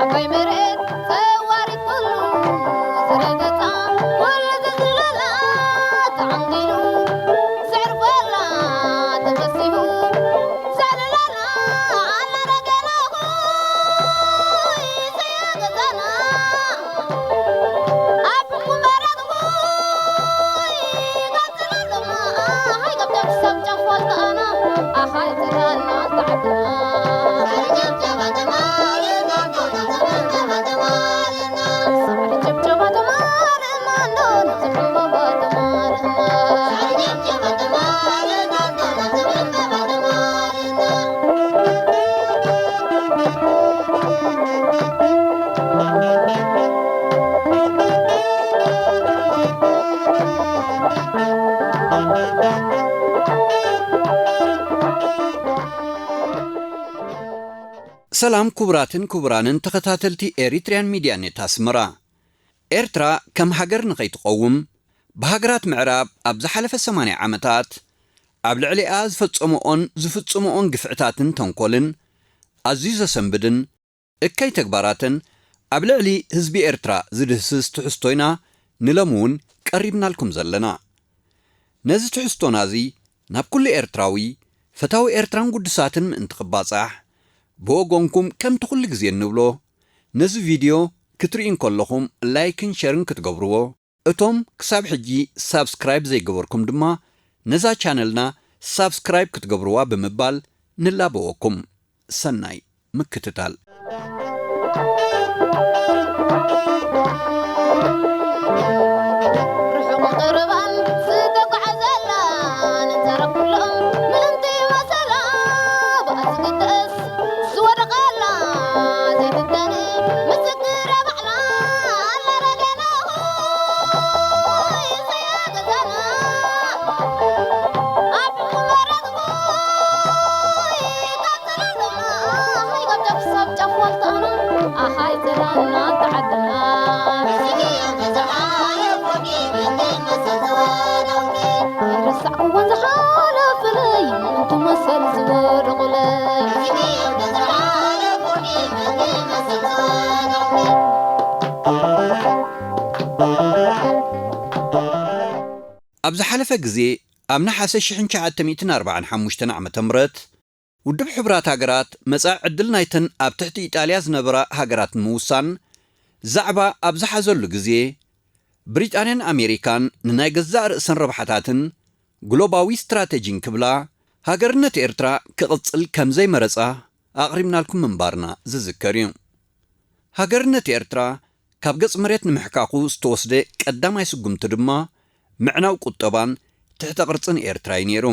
ዓባይ መሬት ጸዋሪት ኩሉ ዝረገጻ፣ ኩሉ ዝዝለላ ተዓንጊሉ፣ ዘዕርፈላ ተፈሲሁ፣ ዘዕልለላ ኣላ ረገና፣ ሆይ ዘያገዛና። ሰላም ክቡራትን ክቡራንን ተኸታተልቲ ኤሪትሪያን ሚድያ ኔት ኣስመራ። ኤርትራ ከም ሃገር ንኸይትቐውም ብሃገራት ምዕራብ ኣብ ዝሓለፈ ሰማንያ ዓመታት ኣብ ልዕሊኣ ዝፈጸምኦን ዝፍጽምኦን ግፍዕታትን ተንኮልን ኣዝዩ ዘሰንብድን እከይ ተግባራትን ኣብ ልዕሊ ህዝቢ ኤርትራ ዝድህስስ ትሕዝቶ ኢና ንሎሚ እውን ቀሪብናልኩም ዘለና። ነዚ ትሕዝቶና እዚ ናብ ኩሉ ኤርትራዊ፣ ፈታዊ ኤርትራን ጉድሳትን ምእንቲ ክባጻሕ፣ ብወገንኩም ከምቲ ኩሉ ግዜ እንብሎ፣ ነዚ ቪድዮ ክትርእዩ እንከለኹም ላይክን ሸርን ክትገብርዎ፣ እቶም ክሳብ ሕጂ ሳብስክራይብ ዘይገበርኩም ድማ ነዛ ቻነልና ሳብስክራይብ ክትገብርዋ ብምባል ንላበወኩም። ሰናይ ምክትታል። ርሑቕ ቅርባን ዝተጓዕዘላ ንዘረብ ኩሎም ምእንቲ መሰላ ብኣዝግደስ ዝወደቐላ ዘይትደነ ምስክረ ባዕላ ኣላ ረገና ሆይ ዘያገዛና ኣብ ሕኩመረት ሆይ ካብ ዘላለማ ሃይ ካብ ጫፍ ክሳብ ጫፍ ዋልታና ኣሃይ ዘላና ተዓድና ኣይረሳዕኩዎን ዝሓለፉለይ ምእንቲ መሰል ዝወደቑለይ። ኣብ ዝሓለፈ ግዜ፣ ኣብ ነሓሰ ሽሕን ትሽዓተ ሚእትን ኣርባዓን ሓሙሽተን ዓመተ ምህረት፣ ውድብ ሕቡራት ሃገራት መጻኢ ዕድል ናይተን ኣብ ትሕቲ ኢጣልያ ዝነበራ ሃገራት ንምውሳን ዛዕባ ኣብ ዝሓዘሉ ግዜ፣ ብሪጣንያን ኣሜሪካን ንናይ ገዛእ ርእሰን ረብሓታትን ግሎባዊ ስትራተጂን ክብላ፣ ሃገርነት ኤርትራ ክቕጽል ከም ዘይመረጻ ኣቕሪብናልኩም ምንባርና ዝዝከር እዩ። ሃገርነት ኤርትራ ካብ ገጽ መሬት ንምሕካኹ ዝተወስደ ቀዳማይ ስጉምቲ ድማ ምዕናው ቁጠባን ትሕተ ቅርጽን ኤርትራ እዩ ነይሩ።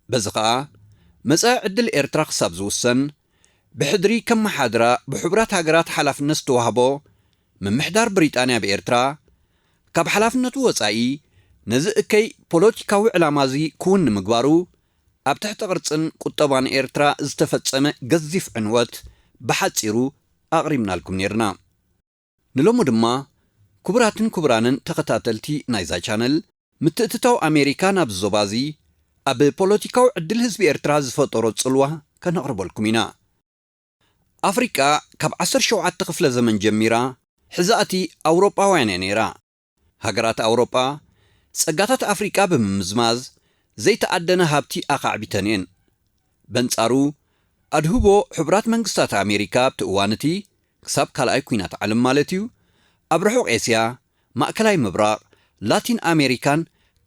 በዚ ኸኣ፣ መጻኢ ዕድል ኤርትራ ክሳብ ዝውሰን፣ ብሕድሪ ከመሓድራ ብሕቡራት ሃገራት ሓላፍነት ዝተዋህቦ ምምሕዳር ብሪጣንያ ብኤርትራ፣ ካብ ሓላፍነቱ ወጻኢ ነዚ እከይ ፖለቲካዊ ዕላማ እዚ ክውን ንምግባሩ፣ ኣብ ትሕተ ቅርጽን ቁጠባን ኤርትራ ዝተፈጸመ ገዚፍ ዕንወት ብሓጺሩ ኣቕሪብናልኩም ነይርና። ንሎሚ ድማ፣ ክቡራትን ክቡራንን ተኸታተልቲ ናይዛ ቻነል፣ ምትእትታው ኣሜሪካ ናብዚ ዞባ እዚ ኣብ ፖለቲካዊ ዕድል ህዝቢ ኤርትራ ዝፈጠሮ ጽልዋ ከነቕርበልኩም ኢና። ኣፍሪቃ ካብ ዓሰርተ ሸውዓተ ክፍለ ዘመን ጀሚራ ሕዛእቲ ኣውሮጳውያን እያ ነይራ። ሃገራት ኣውሮጳ ጸጋታት ኣፍሪቃ ብምምዝማዝ ዘይተኣደነ ሃብቲ ኣኻዕቢተን እየን። በንጻሩ፣ ኣድህቦ ሕቡራት መንግስታት ኣሜሪካ ኣብቲ እዋን እቲ ክሳብ ካልኣይ ኲናት ዓለም ማለት እዩ፣ ኣብ ርሑቕ ኤስያ፣ ማእከላይ ምብራቕ፣ ላቲን ኣሜሪካን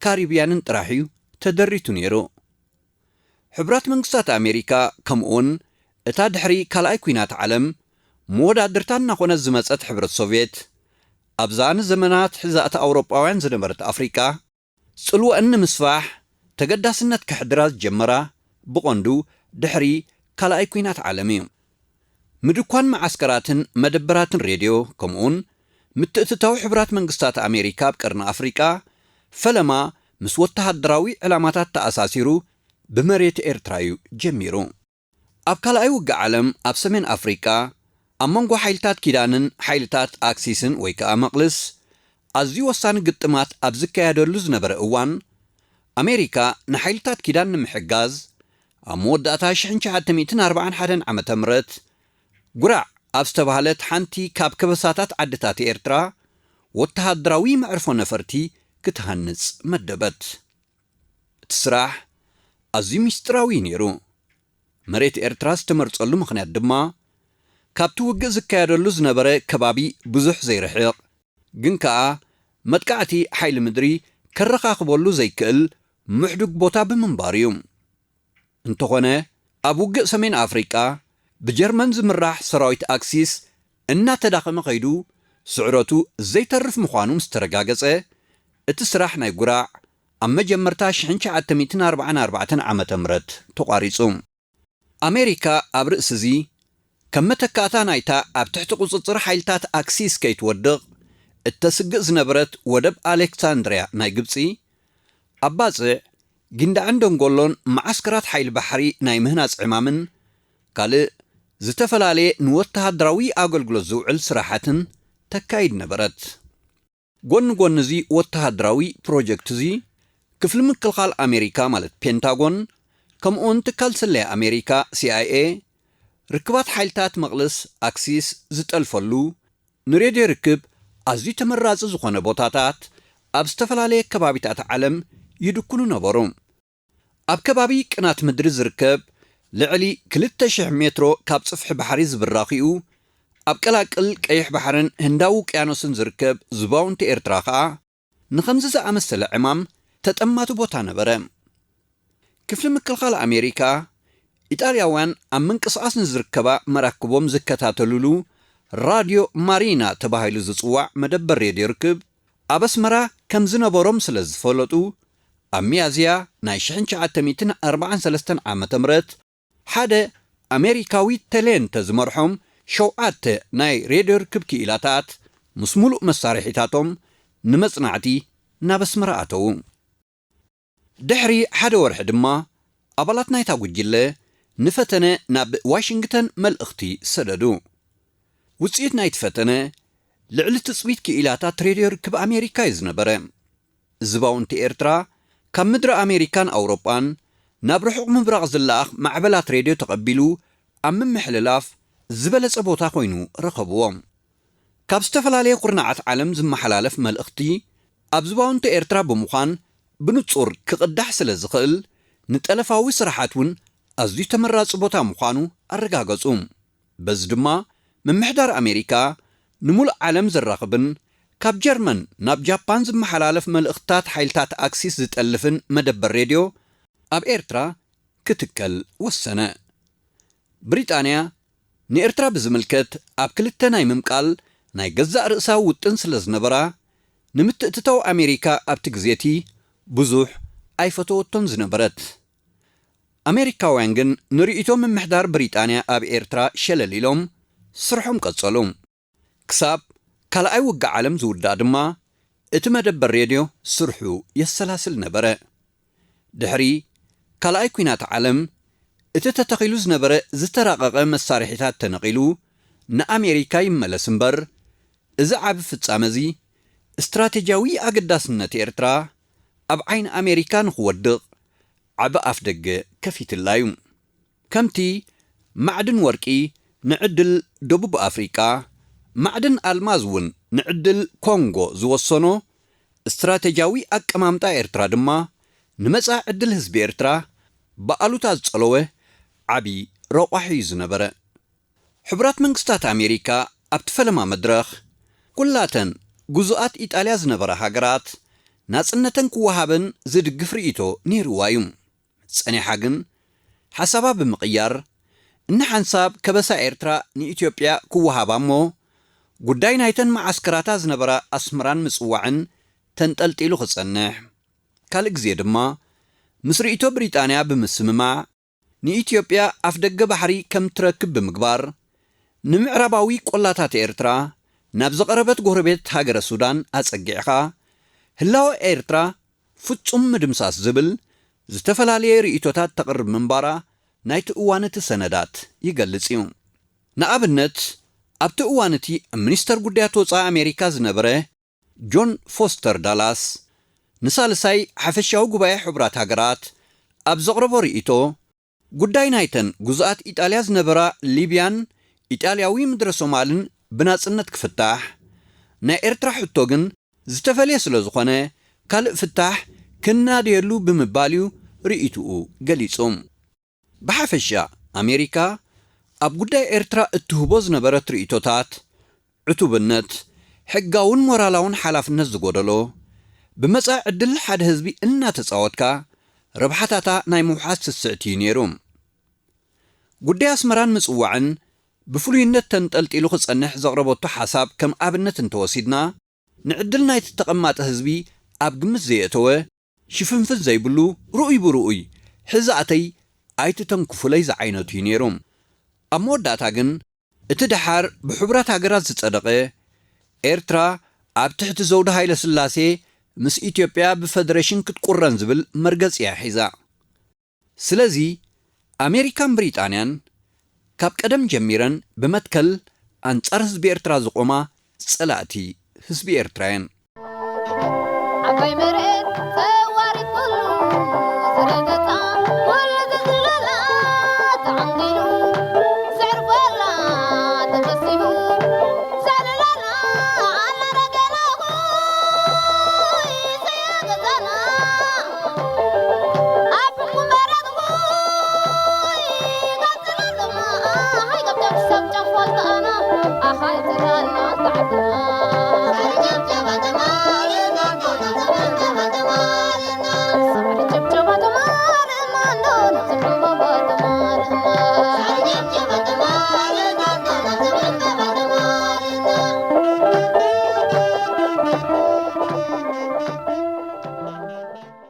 ካሪብያንን ጥራሕ እዩ ተደሪቱ ነይሩ። ሕቡራት መንግስታት ኣሜሪካ፣ ከምኡውን እታ ድሕሪ ካልኣይ ኲናት ዓለም መወዳድርታ እናኾነት ዝመጸት ሕብረት ሶቭየት፣ ኣብዛ ንዘመናት ሕዛእቲ ኣውሮጳውያን ዝነበረት ኣፍሪቃ፣ ጽልወአን ንምስፋሕ ተገዳስነት ከሕድራ ዝጀመራ ብቐንዱ ድሕሪ ካልኣይ ኲናት ዓለም እዩ። ምድኳን መዓስከራትን መደበራትን ሬድዮ፣ ከምኡውን ምትእትታው ሕቡራት መንግስታት ኣሜሪካ ኣብ ቀርኒ ኣፍሪቃ፣ ፈለማ ምስ ወተሃደራዊ ዕላማታት ተኣሳሲሩ ብመሬት ኤርትራ እዩ ጀሚሩ። ኣብ ካልኣይ ውግእ ዓለም ኣብ ሰሜን ኣፍሪቃ፣ ኣብ መንጎ ሓይልታት ኪዳንን ሓይልታት ኣክሲስን ወይ ከኣ መቕልስ፣ ኣዝዩ ወሳኒ ግጥማት ኣብ ዝካየደሉ ዝነበረ እዋን፣ ኣሜሪካ ንሓይልታት ኪዳን ንምሕጋዝ፣ ኣብ መወዳእታ ሽሕን ትሽዓተ ሚእትን ኣርባዓን ሓደን ዓመተ ምህረት፣ ጉራዕ ኣብ ዝተባህለት ሓንቲ ካብ ከበሳታት ዓድታት ኤርትራ፣ ወተሃደራዊ መዕርፎ ነፈርቲ ክትሃንጽ መደበት። እቲ ስራሕ ኣዝዩ ምስጢራዊ እዩ ነይሩ። መሬት ኤርትራ ዝተመርጸሉ ምኽንያት ድማ፣ ካብቲ ውግእ ዝካየደሉ ዝነበረ ከባቢ ብዙሕ ዘይርሕቕ፣ ግን ከኣ መጥቃዕቲ ሓይሊ ምድሪ ከረኻኽበሉ ዘይክእል ምሕዱግ ቦታ ብምንባሩ እዩ። እንተኾነ፣ ኣብ ውግእ ሰሜን ኣፍሪቃ ብጀርመን ዝምራሕ ሰራዊት ኣክሲስ እናተዳኸመ ከይዱ፣ ስዕረቱ ዘይተርፍ ምዃኑ ምስ ተረጋገጸ፣ እቲ ስራሕ ናይ ጉራዕ ኣብ መጀመርታ ሽሕን ትሽዓተ ሚእትን ኣርባዓን ኣርባዕተን ዓመተ ምህረት ተቋሪጹ። ኣሜሪካ ኣብ ርእሲ እዚ፣ ከም መተካእታ ናይታ ኣብ ትሕቲ ቁጽጽር ሓይልታት ኣክሲስ ከይትወድቕ እተስግእ ዝነበረት ወደብ ኣሌክሳንድርያ ናይ ግብጺ፣ ኣብ ባጽዕ፣ ጊንዳዕን ደንጎሎን መዓስከራት ሓይሊ ባሕሪ ናይ ምህናጽ ዕማምን ካልእ ዝተፈላለየ ንወተሃደራዊ ኣገልግሎት ዝውዕል ስራሓትን ተካይድ ነበረት። ጎኒ ጎኒ እዚ ወተሃደራዊ ፕሮጀክት እዚ፣ ክፍሊ ምክልኻል ኣሜሪካ ማለት ፔንታጎን፣ ከምኡውን ትካል ስለያ ኣሜሪካ፣ ሲ ኣይ ኤ፣ ርክባት ሓይልታት መቕልስ ኣክሲስ ዝጠልፈሉ፣ ንሬድዮ ርክብ ኣዝዩ ተመራጺ ዝኾነ ቦታታት ኣብ ዝተፈላለየ ከባቢታት ዓለም ይድኩኑ ነበሩ። ኣብ ከባቢ ቅናት ምድሪ ዝርከብ ልዕሊ ክልተ ሽሕ ሜትሮ ካብ ጽፍሒ ባሕሪ ዝብራኽኡ፣ ኣብ ቀላቅል ቀይሕ ባሕርን ህንዳዊ ውቅያኖስን ዝርከብ ዝባውንቲ ኤርትራ ኸኣ፣ ንኸምዚ ዝኣመሰለ ዕማም ተጠማቲ ቦታ ነበረ። ክፍሊ ምክልኻል ኣሜሪካ፣ ኢጣልያውያን ኣብ ምንቅስቓስ ንዝርከባ መራክቦም ዝከታተሉሉ ራድዮ ማሪና ተባሂሉ ዝጽዋዕ መደበር ሬድዮ ርክብ ኣብ ኣስመራ ከም ዝነበሮም ስለ ዝፈለጡ፣ ኣብ ሚያዝያ ናይ ሽሕን ትሽዓተ ሚእትን ኣርባዓን ሰለስተን ዓመተ ምህረት፣ ሓደ ኣሜሪካዊ ቴሌንተ ዝመርሖም ሸውዓተ ናይ ሬድዮ ርክብ ክኢላታት ምስ ሙሉእ መሳርሒታቶም ንመጽናዕቲ ናብ ኣስመራ ኣተዉ። ድሕሪ ሓደ ወርሒ ድማ፣ ኣባላት ናይታ ጉጅለ ንፈተነ ናብ ዋሽንግተን መልእኽቲ ሰደዱ። ውጽኢት ናይቲ ፈተነ፣ ልዕሊ ትጽቢት ክኢላታት ሬድዮ ርክብ ኣሜሪካ እዩ ዝነበረ። ዝባውንቲ ኤርትራ፣ ካብ ምድሪ ኣሜሪካን ኣውሮጳን ናብ ርሑቕ ምብራቕ ዝለኣኽ ማዕበላት ሬድዮ ተቐቢሉ ኣብ ምምሕልላፍ ዝበለጸ ቦታ ኮይኑ ረኸብዎ። ካብ ዝተፈላለየ ኩርናዓት ዓለም ዝመሓላለፍ መልእኽቲ ኣብ ዝባውንቲ ኤርትራ ብምዃን ብንጹር ክቕዳሕ ስለ ዝኽእል፣ ንጠለፋዊ ስራሓት እውን ኣዝዩ ተመራጺ ቦታ ምዃኑ ኣረጋገጹ። በዚ ድማ፣ ምምሕዳር ኣሜሪካ ንምሉእ ዓለም ዘራኽብን ካብ ጀርመን ናብ ጃፓን ዝመሓላለፍ መልእኽትታት ሓይልታት ኣክሲስ ዝጠልፍን መደበር ሬድዮ ኣብ ኤርትራ ክትከል ወሰነ። ብሪጣንያ ንኤርትራ ብዝምልከት ኣብ ክልተ ናይ ምምቃል ናይ ገዛእ ርእሳ ውጥን ስለ ዝነበራ፣ ንምትእትታው ኣሜሪካ ኣብቲ ግዜ እቲ ብዙሕ ኣይፈተወቶን ዝነበረት። ኣሜሪካውያን ግን ንርእይቶ ምምሕዳር ብሪጣንያ ኣብ ኤርትራ ሸለል ኢሎም ስርሖም ቀጸሉ። ክሳብ ካልኣይ ውግእ ዓለም ዝውዳእ ድማ እቲ መደበር ሬድዮ ስርሑ የሰላስል ነበረ። ድሕሪ ካልኣይ ኲናት ዓለም እቲ ተተኺሉ ዝነበረ ዝተራቐቐ መሳርሒታት ተነቒሉ ንኣሜሪካ ይመለስ እምበር፣ እዚ ዓቢ ፍጻመ እዚ ስትራቴጂያዊ ኣገዳስነት ኤርትራ ኣብ ዓይኒ ኣሜሪካ ንኽወድቕ ዓቢ ኣፍደገ ከፊትላ እዩ። ከምቲ ማዕድን ወርቂ ንዕድል ደቡብ ኣፍሪቃ፣ ማዕድን ኣልማዝ እውን ንዕድል ኮንጎ ዝወሰኖ ስትራቴጂያዊ ኣቀማምጣ ኤርትራ ድማ ንመጻኢ ዕድል ህዝቢ ኤርትራ ብኣሉታ ዝጸለወ ዓቢ ረቋሒ እዩ ዝነበረ። ሕቡራት መንግስታት ኣሜሪካ ኣብቲ ፈለማ መድረኽ፣ ኩላተን ግዙኣት ኢጣልያ ዝነበራ ሃገራት ናጽነተን ክወሃበን ዝድግፍ ርእይቶ ነይርዋ እዩ። ጸኒሓ ግን፣ ሓሳባ ብምቕያር፣ እንሓንሳብ ከበሳ ኤርትራ ንኢትዮጵያ ክወሃባ እሞ፣ ጉዳይ ናይተን መዓስከራታ ዝነበራ ኣስመራን ምጽዋዕን ተንጠልጢሉ ክጸንሕ፣ ካልእ ግዜ ድማ፣ ምስ ርእይቶ ብሪጣንያ ብምስምማዕ፣ ንኢትዮጵያ ኣፍደገ ባሕሪ ከም ትረክብ ብምግባር፣ ንምዕራባዊ ቆላታት ኤርትራ ናብ ዝቐረበት ጎረቤት ሃገረ ሱዳን ኣጸጊዕኻ፣ ህላወ ኤርትራ ፍጹም ምድምሳስ ዝብል ዝተፈላለየ ርእይቶታት ተቕርብ ምንባራ ናይቲ እዋን እቲ ሰነዳት ይገልጽ እዩ። ንኣብነት፣ ኣብቲ እዋን እቲ ሚኒስተር ጉዳያት ወጻኢ ኣሜሪካ ዝነበረ ጆን ፎስተር ዳላስ ንሳልሳይ ሓፈሻዊ ጉባኤ ሕቡራት ሃገራት ኣብ ዘቕረቦ ርእይቶ፣ ጉዳይ ናይተን ግዙኣት ኢጣልያ ዝነበራ ሊብያን ኢጣልያዊ ምድረ ሶማልን ብናጽነት ክፍታሕ፣ ናይ ኤርትራ ሕቶ ግን ዝተፈልየ ስለ ዝኾነ፣ ካልእ ፍታሕ ክናደየሉ ብምባል እዩ ርእይትኡ ገሊጹ። ብሓፈሻ፣ ኣሜሪካ ኣብ ጉዳይ ኤርትራ እትህቦ ዝነበረት ርእይቶታት፣ ዕቱብነት፣ ሕጋውን ሞራላውን ሓላፍነት ዝጎደሎ፣ ብመጻኢ ዕድል ሓደ ህዝቢ እናተጻወትካ ረብሓታታ ናይ ምውሓስ ስስዕቲ እዩ ነይሩ። ጉዳይ ኣስመራን ምጽዋዕን ብፍሉይነት ተንጠልጢሉ ክጸንሕ ዘቕረበቶ ሓሳብ ከም ኣብነት እንተወሲድና፣ ንዕድል ናይቲ ተቐማጢ ህዝቢ ኣብ ግምት ዘየእተወ፣ ሽፍንፍን ዘይብሉ፣ ርኡይ ብርኡይ፣ ሕዛእተይ ኣይትተንክፉለይ ዝዓይነቱ እዩ ነይሩ። ኣብ መወዳእታ ግን፣ እቲ ደሓር ብሕቡራት ሃገራት ዝጸደቐ፣ ኤርትራ ኣብ ትሕቲ ዘውዲ ሃይለ ስላሴ ምስ ኢትዮጵያ ብፈደረሽን ክትቁረን ዝብል መርገጽ እያ ሒዛ። ስለዚ፣ ኣሜሪካን ብሪጣንያን ካብ ቀደም ጀሚረን ብመትከል ኣንጻር ህዝቢ ኤርትራ ዝቖማ ጸላእቲ ህዝቢ ኤርትራ እየን። ዓባይ መሬት ጸዋሪት ኩሉ ዝረገጻ፣ ኩሉ ዝዝለላ ተዓንዲሉ፣ ዘዕርፈላ ተፈሲሁ፣ ዘዕልለላ ኣላ ረገላ፣ ሆይ ዘያገዛና።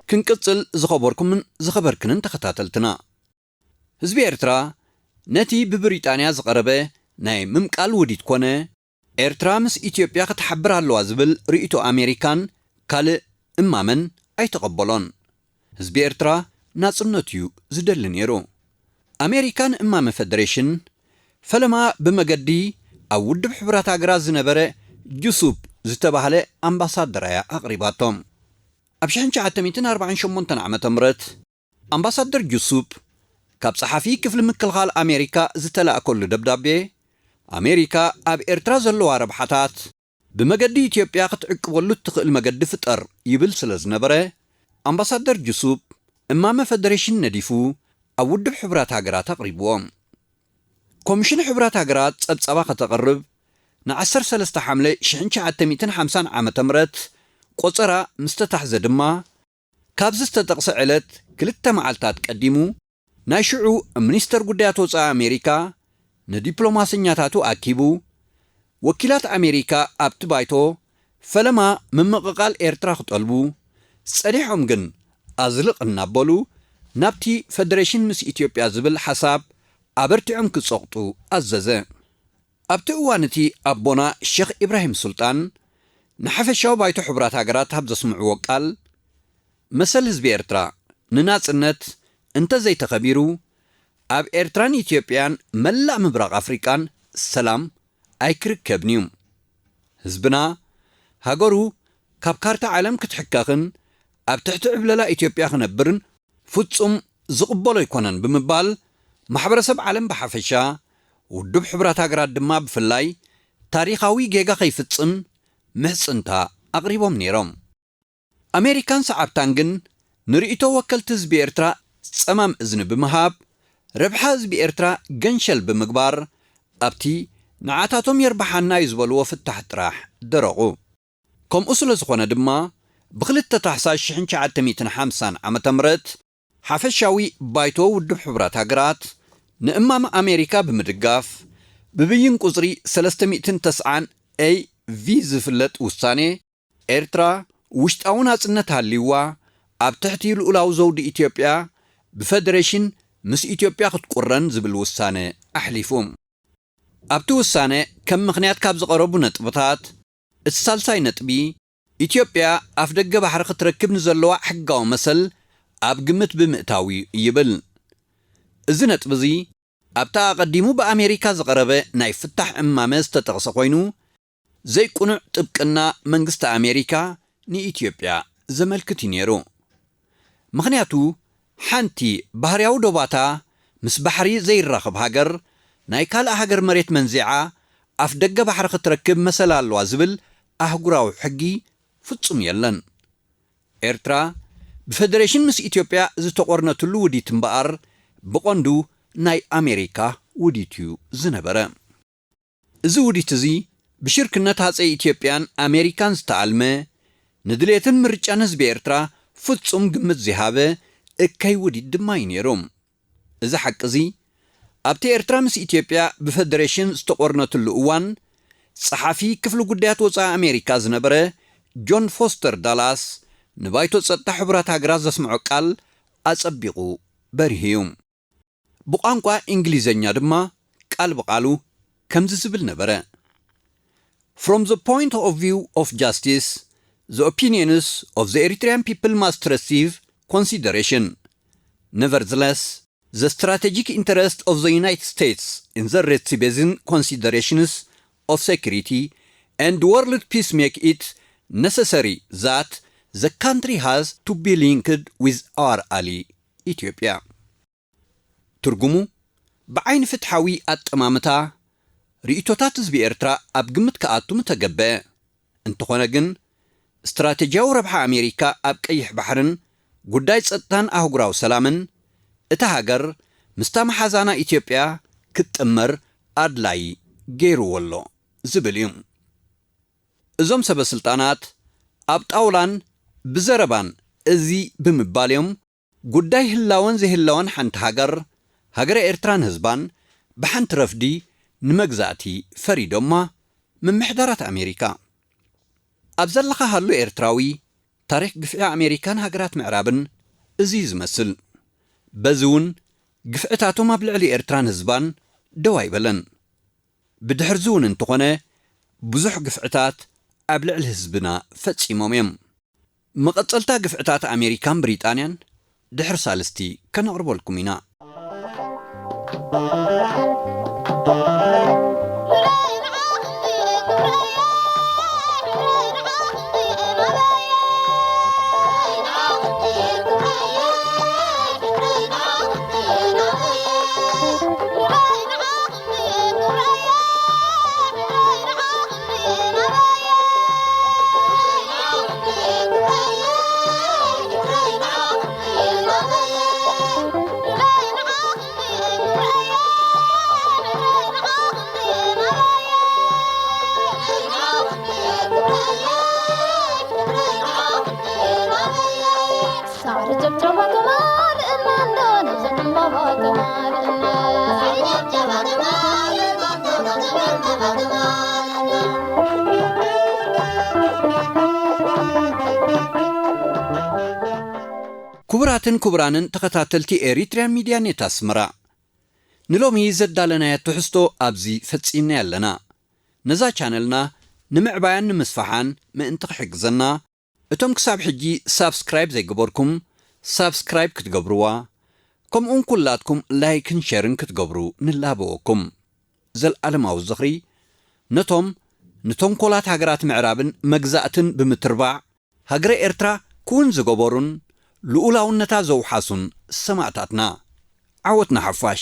ክንቅጽል ዝኸበርኩምን ዝኸበርክንን ተኸታተልትና፣ ህዝቢ ኤርትራ ነቲ ብብሪጣንያ ዝቐረበ ናይ ምምቃል ውዲት ኮነ፣ ኤርትራ ምስ ኢትዮጵያ ክትሓብር ኣለዋ ዝብል ርእይቶ ኣሜሪካን ካልእ እማመን ኣይተቐበሎን። ህዝቢ ኤርትራ ናጽነቱ እዩ ዝደሊ ነይሩ። ኣሜሪካ ንእማመ ፈደሬሽን ፈለማ ብመገዲ ኣብ ውድብ ሕቡራት ሃገራት ዝነበረ ጁሱፕ ዝተባህለ ኣምባሳደር እያ ኣቕሪባቶም። ኣብ ሽሕን ትሽዓተ ሚእትን ኣርባዓን ሸሞንተን ዓመተ ምህረት ኣምባሳደር ጁሱፕ ካብ ጸሓፊ ክፍሊ ምክልኻል ኣሜሪካ ዝተላእከሉ ደብዳቤ፣ ኣሜሪካ ኣብ ኤርትራ ዘለዋ ረብሓታት ብመገዲ ኢትዮጵያ ክትዕቅበሉ እትኽእል መገዲ ፍጠር ይብል ስለ ዝነበረ፣ ኣምባሳደር ጁሱፕ እማመ ፈደሬሽን ነዲፉ ኣብ ውድብ ሕቡራት ሃገራት ኣቕሪብዎ። ኮሚሽን ሕቡራት ሃገራት ጸብጻባ ከተቕርብ ን ዓሰርተ ሰለስተ ሓምለ ሽሕን ትሽዓተ ሚእትን ሓምሳን ዓመተ ምህረት ቆጸራ ምስ ተታሕዘ ድማ፣ ካብዚ ዝተጠቕሰ ዕለት ክልተ መዓልታት ቀዲሙ፣ ናይ ሽዑ ሚኒስተር ጉዳያት ወጻኢ ኣሜሪካ ንዲፕሎማሰኛታቱ ኣኪቡ፣ ወኪላት ኣሜሪካ ኣብቲ ባይቶ ፈለማ ምምቕቓል ኤርትራ ክጠልቡ ጸኒሖም፣ ግን ኣዝልቕ እናበሉ ናብቲ ፈደሬሽን ምስ ኢትዮጵያ ዝብል ሓሳብ ኣበርቲዖም ክጸቕጡ ኣዘዘ። ኣብቲ እዋን እቲ ኣቦና ሸኽ ኢብራሂም ሱልጣን ንሓፈሻዊ ባይቶ ሕቡራት ሃገራት ኣብ ዘስምዕዎ ቃል፣ መሰል ህዝቢ ኤርትራ ንናጽነት እንተ ዘይተኸቢሩ፣ ኣብ ኤርትራን ኢትዮጵያን መላእ ምብራቕ ኣፍሪቃን ሰላም ኣይክርከብን እዩ። ህዝብና፣ ሃገሩ ካብ ካርታ ዓለም ክትሕከኽን ኣብ ትሕቲ ዕብለላ ኢትዮጵያ ክነብርን ፍጹም ዝቕበሎ ኣይኮነን ብምባል፣ ማሕበረሰብ ዓለም ብሓፈሻ፣ ውድብ ሕቡራት ሃገራት ድማ ብፍላይ፣ ታሪኻዊ ጌጋ ከይፍጽም ምሕጽንታ ኣቕሪቦም ነይሮም። ኣሜሪካን ሰዓብታን ግን ንርእይቶ ወከልቲ ህዝቢ ኤርትራ ጸማም እዝኒ ብምሃብ፣ ረብሓ ህዝቢ ኤርትራ ገንሸል ብምግባር፣ ኣብቲ ንዓታቶም የርብሓና እዩ ዝበልዎ ፍታሕ ጥራሕ ደረቑ። ከምኡ ስለ ዝኾነ ድማ፣ ብ2 ታሕሳስ ሽ950 ዓመተ ምህረት ሓፈሻዊ ባይቶ ውድብ ሕቡራት ሃገራት ንእማም ኣሜሪካ ብምድጋፍ፣ ብብይን ቁጽሪ ሰለስተ ሚእትን ተስዓን ኤ ቪ ዝፍለጥ ውሳኔ፣ ኤርትራ ውሽጣዊ ናጽነት ሃልይዋ፣ ኣብ ትሕቲ ልኡላዊ ዘውዲ ኢትዮጵያ ብፈደሬሽን ምስ ኢትዮጵያ ክትቁረን ዝብል ውሳነ ኣሕሊፉ። ኣብቲ ውሳነ ከም ምኽንያት ካብ ዝቐረቡ ነጥብታት፣ እቲ ሳልሳይ ነጥቢ፣ ኢትዮጵያ ኣፍ ደገ ባሕሪ ክትረክብ ንዘለዋ ሕጋዊ መሰል ኣብ ግምት ብምእታው እዩ ይብል። እዚ ነጥቢ እዚ ኣብቲ ኣቐዲሙ ብኣሜሪካ ዝቐረበ ናይ ፍታሕ እማመ ዝተጠቕሰ ኮይኑ፣ ዘይቅኑዕ ጥብቅና መንግስቲ ኣሜሪካ ንኢትዮጵያ ዘመልክት እዩ ነይሩ። ምኽንያቱ፣ ሓንቲ ባህርያዊ ዶባታ ምስ ባሕሪ ዘይራኸብ ሃገር፣ ናይ ካልእ ሃገር መሬት መንዚዓ ኣፍ ደገ ባሕሪ ክትረክብ መሰል ኣለዋ ዝብል ኣህጉራዊ ሕጊ ፍጹም የለን። ኤርትራ ብፈደሬሽን ምስ ኢትዮጵያ ዝተቖርነትሉ ውዲት እምበኣር፣ ብቐንዱ ናይ ኣሜሪካ ውዲት እዩ ዝነበረ። እዚ ውዲት እዚ ብሽርክነት ሃጸይ ኢትዮጵያን ኣሜሪካን ዝተኣልመ፣ ንድሌትን ምርጫን ህዝቢ ኤርትራ ፍጹም ግምት ዘይሃበ እከይ ውዲት ድማ እዩ ነይሩ። እዚ ሓቂ እዚ፣ ኣብቲ ኤርትራ ምስ ኢትዮጵያ ብፈደሬሽን ዝተቖርነትሉ እዋን፣ ጸሓፊ ክፍሊ ጉዳያት ወጻኢ ኣሜሪካ ዝነበረ ጆን ፎስተር ዳላስ ንባይቶ ጸጥታ ሕቡራት ሃገራት ዘስምዖ ቃል ኣጸቢቑ በሪሁ እዩ። ብቋንቋ እንግሊዘኛ ድማ ቃል ብቓሉ ከምዚ ዝብል ነበረ። From the point of view of justice, the opinions of the Eritrean people must receive consideration. Nevertheless, the strategic interest of the United States in the Red Sea Basin considerations of security and world peace make it necessary that the country has to be linked with our ally, Ethiopia. ትርጉሙ፣ ብዓይኒ ፍትሓዊ ኣጠማምታ፣ ርእይቶታት ህዝቢ ኤርትራ ኣብ ግምት ክኣቱ ምተገበአ። እንተኾነ ግን፣ ስትራቴጂያዊ ረብሓ ኣሜሪካ ኣብ ቀይሕ ባሕርን ጉዳይ ጸጥታን ኣህጉራዊ ሰላምን፣ እታ ሃገር ምስታ መሓዛና ኢትዮጵያ ክትጥመር ኣድላዪ ገይርዎ ኣሎ ዝብል እዩ። እዞም ሰበ ስልጣናት ኣብ ጣውላን ብዘረባን እዚ ብምባል እዮም ጉዳይ ህላወን ዘይህላወን ሓንቲ ሃገር፣ ሃገረ ኤርትራን ህዝባን ብሓንቲ ረፍዲ ንመግዛእቲ ፈሪዶማ ምምሕዳራት ኣሜሪካ። ኣብ ዘለኻ ሃሉ ኤርትራዊ፣ ታሪኽ ግፍዒ ኣሜሪካን ሃገራት ምዕራብን እዚ እዩ ዝመስል። በዚ እውን ግፍዕታቶም ኣብ ልዕሊ ኤርትራን ህዝባን ደው ኣይበለን። ብድሕርዚ እውን እንተኾነ ብዙሕ ግፍዕታት ኣብ ልዕሊ ህዝብና ፈጺሞም እዮም። መቐጸልታ ግፍዕታት ኣሜሪካን ብሪጣንያን ድሕሪ ሳልስቲ ከነቕርበልኩም ኢና። ክቡራትን ክቡራንን ተኸታተልቲ ኤሪትሪያን ሚድያ ኔት ኣስመራ፣ ንሎሚ ዘዳለናዮ ትሕዝቶ ኣብዚ ፈጺምናዮ ኣለና። ነዛ ቻነልና ንምዕባያን ንምስፋሓን ምእንቲ ክሕግዘና፣ እቶም ክሳብ ሕጂ ሳብስክራይብ ዘይገበርኩም ሳብስክራይብ ክትገብርዋ፣ ከምኡውን ኩላትኩም ላይክን ሸርን ክትገብሩ ንላበወኩም። ዘልኣለማዊ ዝኽሪ ነቶም ንተንኮላት ሃገራት ምዕራብን መግዛእትን ብምትርባዕ ሃገረ ኤርትራ ክውን ዝገበሩን ልኡላውነታ ዘውሓሱን ሰማእታትና። ዓወት ንሓፋሽ።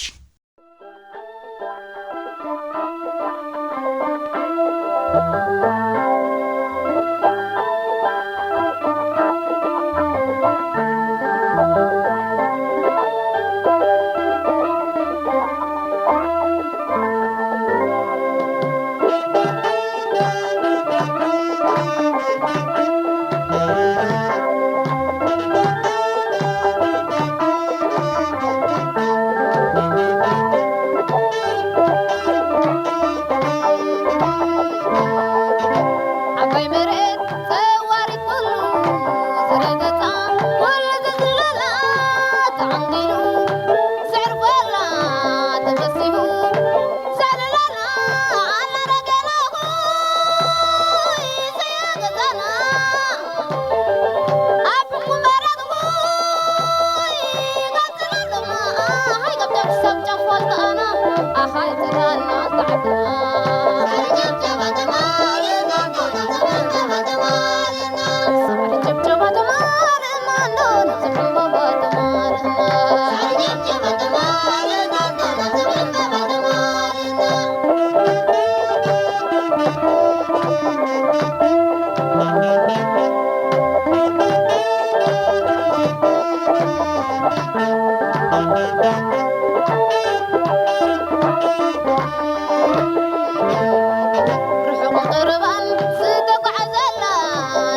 ርሑቕ ቅርባን ዝተጓዓዘላ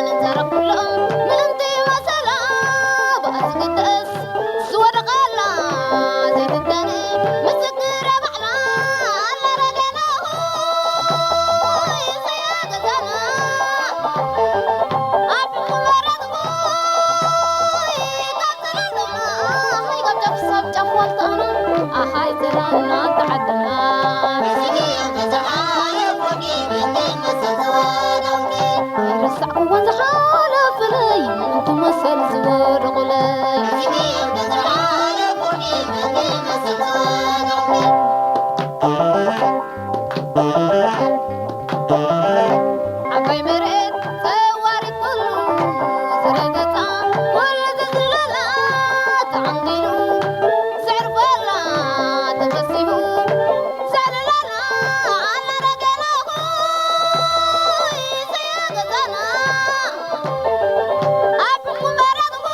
ንዘረብ ኩሎም ምእንቲ መሰላ ብኣዝግደስ ዝወደቐላ ዘይትዳነ ምስክረ ባዕላ ኣላ ረገና ሆይ ዘያገዛና ኣብ መረትኩ ኣሃይ ካብ ጫፍ ዋልታና ኣሃይ ዘላና ተዓድና ኣይረሳዕኩዎን ዝሓለፉለይ ምእንቲ መሰል ዝወደቑለይ ዓባይ መሬት ጸዋሪት ኩሉ ዝረገጻ ኩሉ ዝዝለላ ተዓንጊሉ ዘዕርፈላ ተፈሲሁ ዘዕልለላ ኣላ ረገና ሆይ ዘያገዛና ኣብ ሕኩም በረትኩ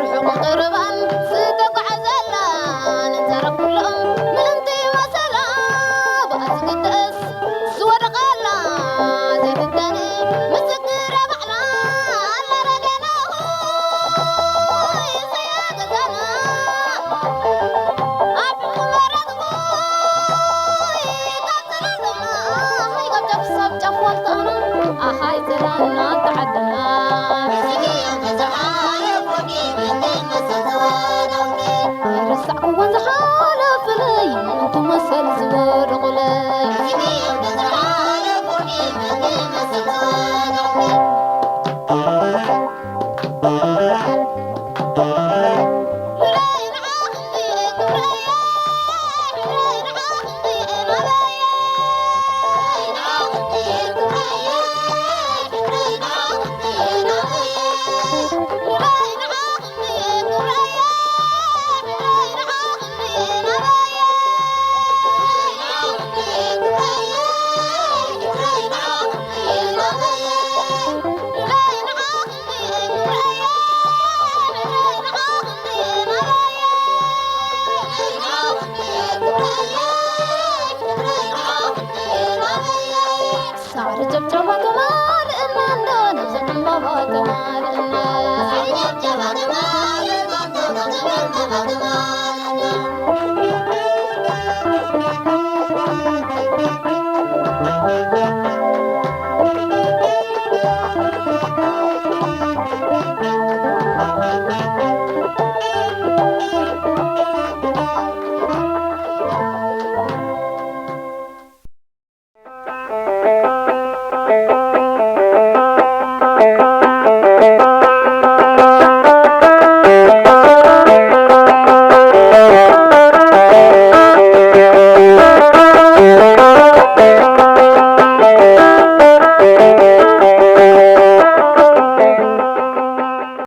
ርሑቕ ቅርባን ዝተጓዓዘላ ንዘረብ ኩሎም ምእንቲ መሰላ ብኣዝግደስ ዝወደቐላ ዘይትዳነ ምስክረ ባዕላ ኣላ ረገና ሆይ ዘያገዛና ኣብ ሕኩም በረትኩ ካብ ጫፍ ዋልታና ኣሃይ ዘላና ተዓድና ኣይረሳዕኩዎን ዝሓለፉለይ ምእንቲ መሰል ዝወደቑለይ ሳዕሪ ጨብጨባ ተማልእና እንዶ ነብዚ ዕምባባ ተማል